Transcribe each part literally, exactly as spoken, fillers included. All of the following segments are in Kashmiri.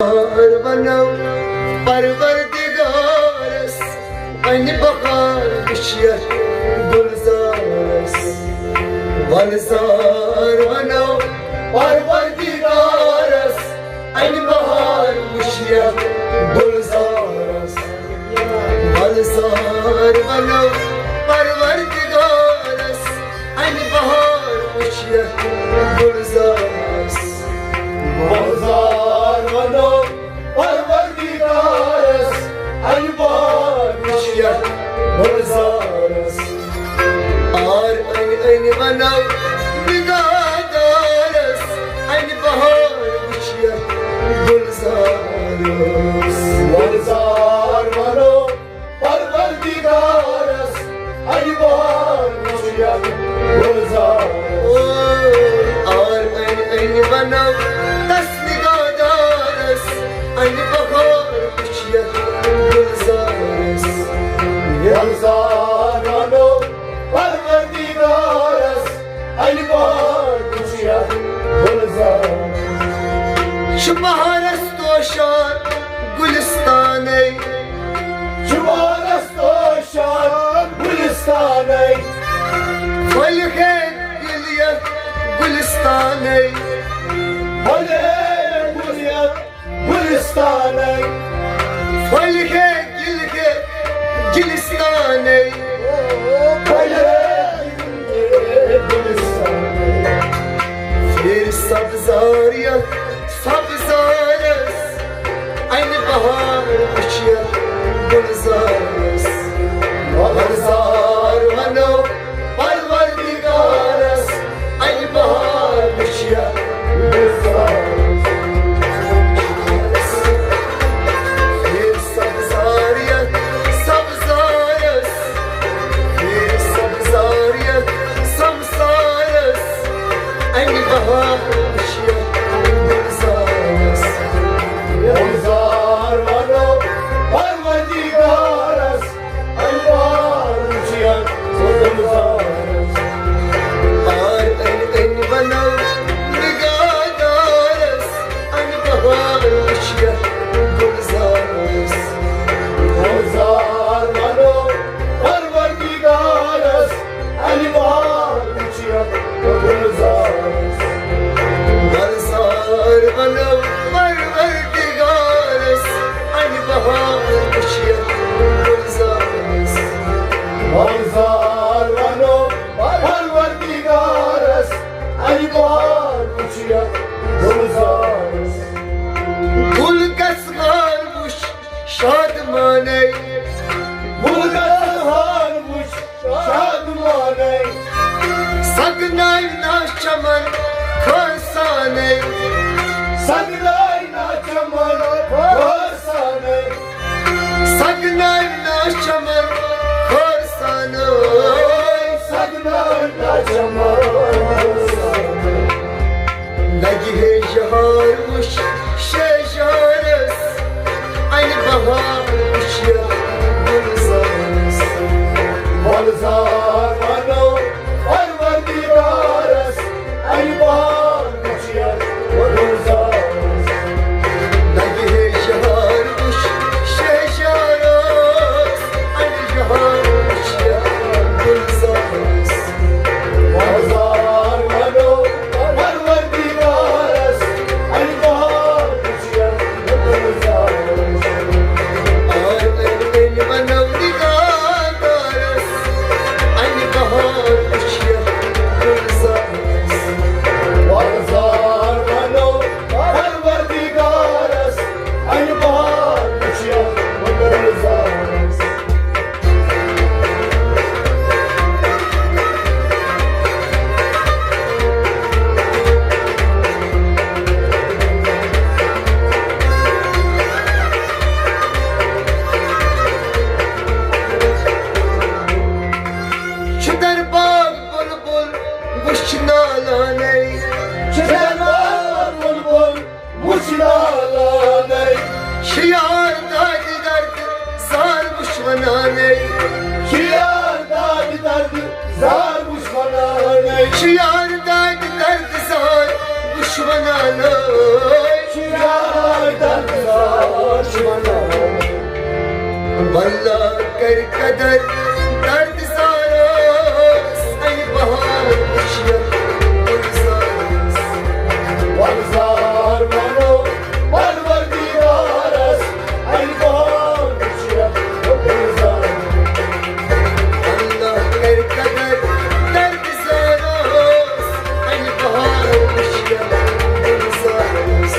بہار ونو پروردگارس، انہِ بہار وٕچھ یتھ گلزارس۔ وۄلزار ونو پروردگارس، انہِ بہار وٕچھ یتھ گلزارس۔ وۄلزار ونو پروردگارس، انہِ بہار وٕچھ یتھ گلزارس۔ وۄلزار ونو پروردگارس، انہِ بہار وٕچھ یتھ گلزارس۔ آر أنۍ أنۍ ونو نگاہدارس، انہِ بہار وٕچھ یتھ گلزارس۔ وۄلزار ونو پروردگارس، انہِ بہار وٕچھ یتھ گلزارس۔ آر أنۍ أنۍ ونو تس نگاہدارس، انہِ بہار وٕچھ یتھ گلزارس۔ وۄلزار ونو پروردگارس، انہِ بہار وٕچھ یتھ گلزارس۔ چھُ بہارس توشان گلستانے، چھُ بہارس توشان گلستانے۔ پھٔلۍ ہے گِلہِ یتھ گلستانے، پھٔلۍ ہے گِلہِ یتھ گلستانے۔ پھٔلۍ ہے گِلہِ یتھ گلستانے، پھٔلۍ ہے گِلہِ یتھ گلستانے۔ پھِر سبزار یتھ سبزارس، انہِ بہار وٕچھ یتھ گلزارس۔ وۄلزار ونو پروردگارس، انہِ بہار وٕچھ یتھ گلزارس۔ پھِر سبزار یتھ سبزارس، پھِر سبزار یتھ سبزارس، انہِ بہار وٕچھ یتھ گلزارس۔ گلزار ونو پروردگارس، انہِ بہار وٕچھ یتھ گلزارس۔ آر أنۍ أنۍ ونو نگاہدارس، انہِ بہار وٕچھ یتھ گلزارس۔ گلزار ونو پروردگارس، انہِ بہار وٕچھ یتھ گلزارس۔ وۄلزار ونو پروردگارس، انہِ بہار وٕچھ یتھ گلزارس۔ وۄلزار ونو پروردگارس، انہِ بہار وٕچھ یتھ گلزارس۔ گُل گژھان وٕچھ شادمانے، گُل گژھان وٕچھ شادمانے۔ سگناے نا چمن خٲرسانے، سگناے نا چمن خٲرسانے۔ سگناے نا چمن خٲرسانے، سگناے نا چمن خٲرسانے۔ لگہِ ہے یار وٕچھ شیشارس، انہِ بہار وٕچھ یتھ گلزارس۔ وۄلزار ونو پروردگارس، انہِ بہار وٕچھ یتھ گلزارس۔ لگہِ ہے یار وٕچھ شیشارس، انہِ یار وٕچھ یتھ گلزارس۔ وۄلزار ونو پروردگارس، انہِ بہار وٕچھ یتھ گلزارس۔ آر أنۍ أنۍ ونو نگاہدارس، انہِ بہار وٕچھ یتھ گلزارس۔ وۄلزار ونو پروردگارس، انہِ بہار وٕچھ یتھ گلزارس۔ چھُ درباغ بلبل وٕچھ نالانَے، چھُ درباغ بلبل وٕچھ نالانَے۔ چھِ یار دادِ درد زار وٕچھ وَنانَے، چھِ یار دادِ درد زار وٕچھ وَنانَے۔ چھِ یار دادِ درد زار وٕچھ وَنانَے۔ چھِ یار درد قدر درد زارس، اے بہار وٕچھ یتھ گُلزارس۔ گُلزار ونو پروردگارس، اے بہار وٕچھ یتھ گُلزارس۔ اللہ کر قدر درد زارس، اے بہار وٕچھ یتھ گُلزارس۔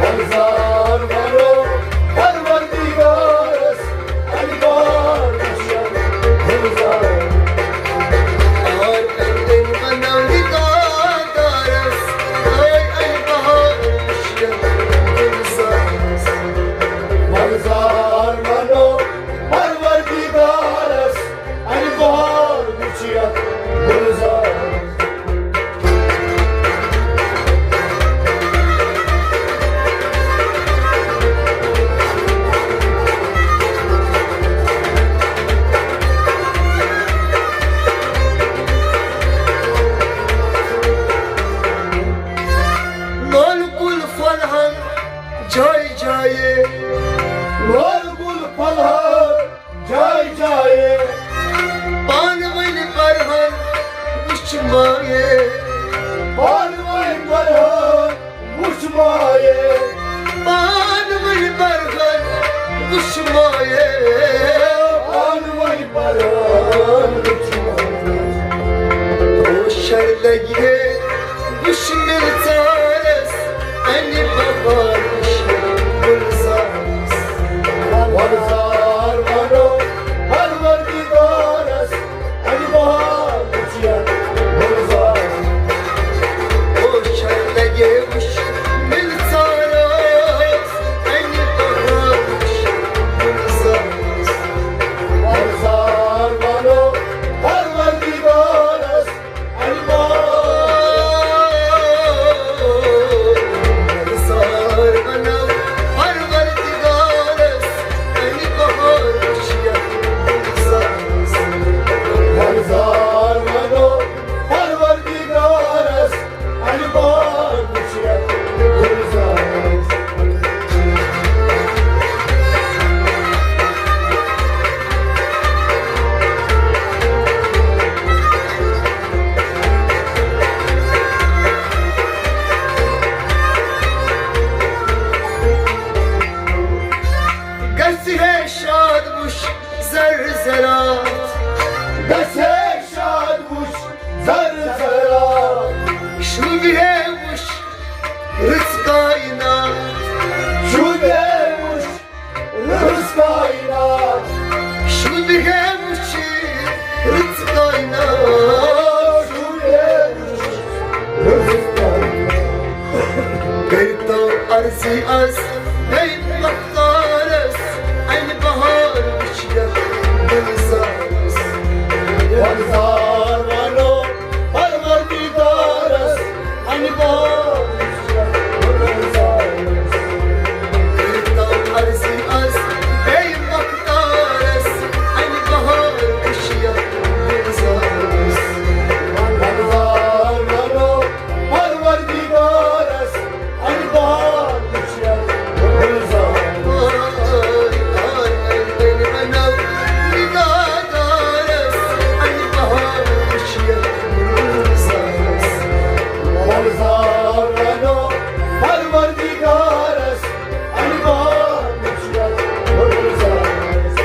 گُلزار ونو پروردگارس، اے بہار وٕچھ یتھ گُلزارس۔ آر اندن ونو نگاہ دارس، اے، اے بہار وٕچھ یتھ گُلزارس۔ گُلزار ونو پروردگارس، اے بہار وٕچھ یتھ گُلزارس۔ لول گُل پھۄلہٕ ہن جایہِ جایہِ۔ لول گُل پھۄلہٕ ہن جایہِ جایہِ۔ پانہٕ ؤنۍ پرہن وٕچھ مایہِ۔ پانہٕ ؤنۍ پرہن وٕچھ مایہِ۔ پانہٕ ؤنۍ پرہن وٕچھ مایہِ۔ پانہٕ ؤنۍ پرہن وٕچھ مایہِ۔ پوشر لگہِ ہے وٕچھ مِلژارس، انہِ بہار وٕچھ گُلزارس۔ گُلزار ونو پروردگارس، انہِ بہار وٕچھ یتھ گُلزارس۔ پوشر لگہِ وٕچھ مِلژارس، انہِ بہار وٕچھ گُلزارس۔ گُلزار ونو پروردگارس، گژھِ ہے شاد وٕچھ زر زرات۔ گژھِ ہے شاد وٕچھ زر زرات۔ شوٗبہِ ہے وٕچھ رٕژ کائنات۔ شوٗبہِ ہے وٕچھ رٕژ کائنات۔ شوٗبہِ ہے وٕچھ رٕژ کائنات۔ شوٗبہِ ہے وٕچھ رٕژ کائنات۔ کٔرۍتو عرضی از بیٚیہِ مختارس، انہِ بہار وٕچھ یتھ گُلزارس۔ گُلزار ونو پروردگارس، انہِ بہار وٕچھ یتھ گُلزارس۔ کٔرۍتو عرضی از بیٚیہِ مختارس، انہِ بہار وٕچھ یتھ گُلزارس۔ گُلزار ونو پروردگارس، انہِ بہار وٕچھ یتھ گُلزارس۔ گُلزار ونو پروردگارس، انہِ بہار وٕچھ یتھ گُلزارس۔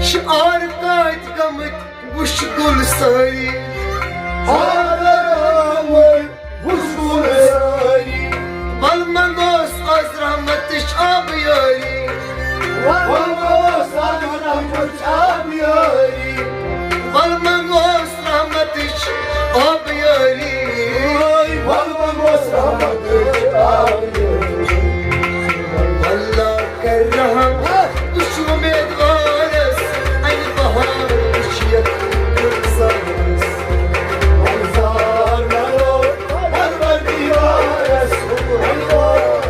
شعار کاتہِ گٔمٕتۍ وٕچھ گُل سٲری۔ شعار کاتہِ گٔمٕتۍ وٕچھ گُل سٲری۔ ول منگوس از رحمتٕچ آبیٲری۔ ول منگوس از رحمتٕچ آبیٲری۔ ول منگوس رحمتٕچ آبیٲری۔ ول منگوس رحمتٕچ آبیٲری۔ اللہ کر رحم، وٕچھ امیدوارس، انہِ بہار وٕچھ یتھ گُلزارس۔ گُلزار ونو پروردگارس، انہِ بہار۔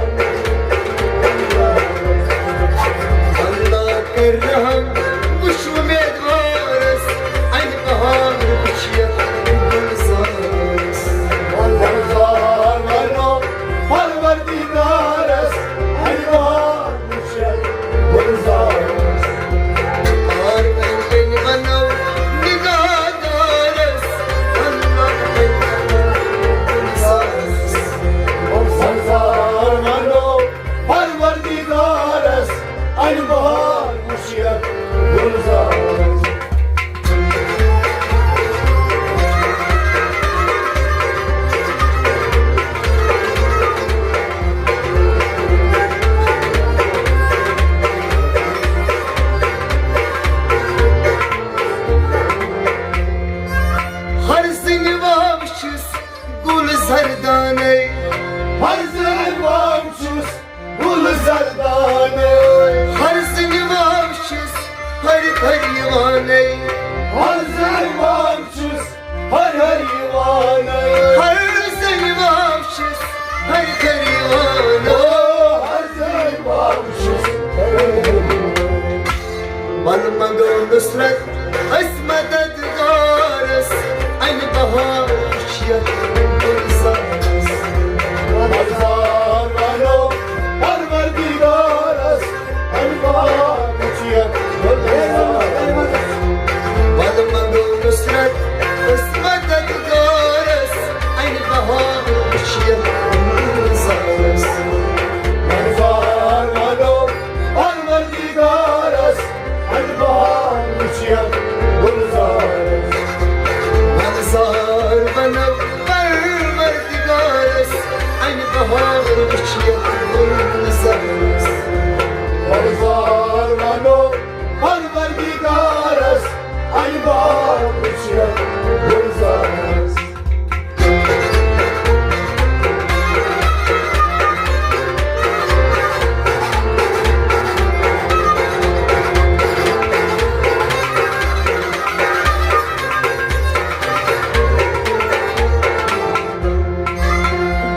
گریوانو، ول منگو نصرت أسۍ مددگارس، انہِ بہار وٕچھ یتھ گلزارس۔ گلزار ونو پروردگارس، انہِ بہار وٕچھ یتھ گلزارس۔ ول منگو نصرت أسۍ مددگارس، انہِ بہار وٕچھ یتھ گلزارس۔ گلزار ونو پروردگارس، انہِ بہار وٕچھ یتھ گلزارس۔ گلزار ونو پروردگارس، انہِ بہار وٕچھ یتھ گلزارس۔ گلزار ونو پروردگارس، انہِ بہار وٕچھ یتھ گلزارس۔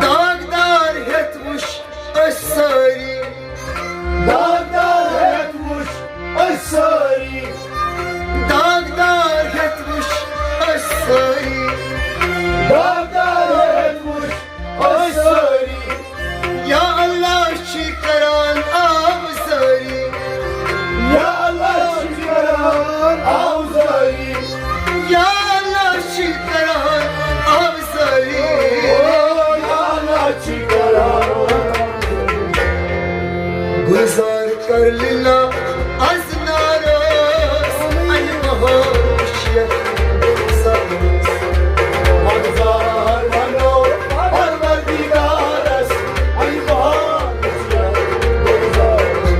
داغدار ہیٚتھ وٕچھ أسۍ سٲری۔ داغدار ہیٚتھ وٕچھ أسۍ سٲری۔ داغدار ہیٚتھ وٕچھ أسۍ سٲری۔ داغدار ہیٚتھ وٕچھ أسۍ سٲری۔ یا اللہ چھی کران آوزٲری۔ یا اللہ چھی کران آوزٲری۔ یا اللہ چھی کران آوزٲری۔ او یا اللہ چھی کران۔ گلزار کر للہ از نارس، انہِ بہار وٕچھ یتھ گلزارس۔ گلزار ونو پروردگارس، انہِ بہار وٕچھ یتھ گلزارس۔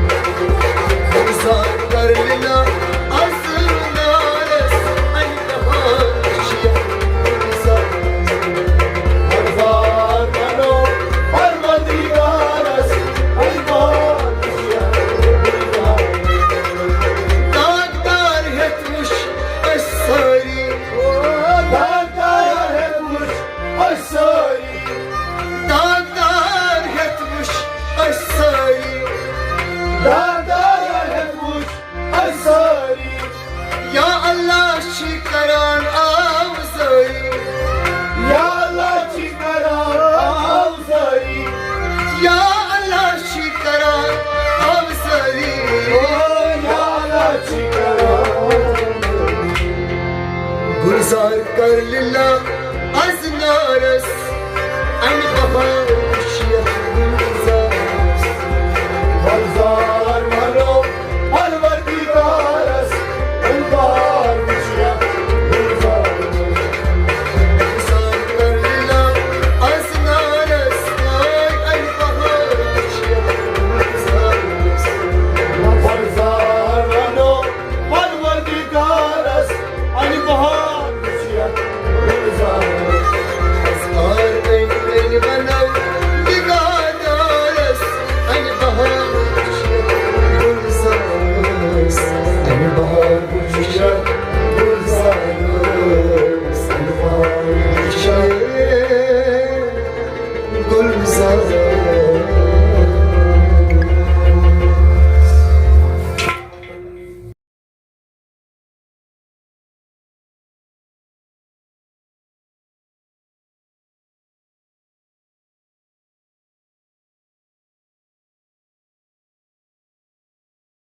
گلزار کر للہ از نارس، انہِ بہار وٕچھ یتھ گلزارس۔ گلزار ونو پروردگارس، انہِ بہار وٕچھ یتھ گلزارس۔ داغدار ہیٚتھ وٕچھ أسۍ سٲری۔ داغدار ہیٚتھ وٕچھ أسۍ سٲری۔ داغدار ہیٚتھ وٕچھ أسۍ سٲری۔ داغدار ہیٚتھ وٕچھ أسۍ سٲری۔ یا اللہ چھی کران آوزٲری۔ یا اللہ چھی کران آوزٲری۔ یا اللہ چھی کران آوزٲری۔ او یا اللہ چھی کران۔ گلزار کر للہ از نارس،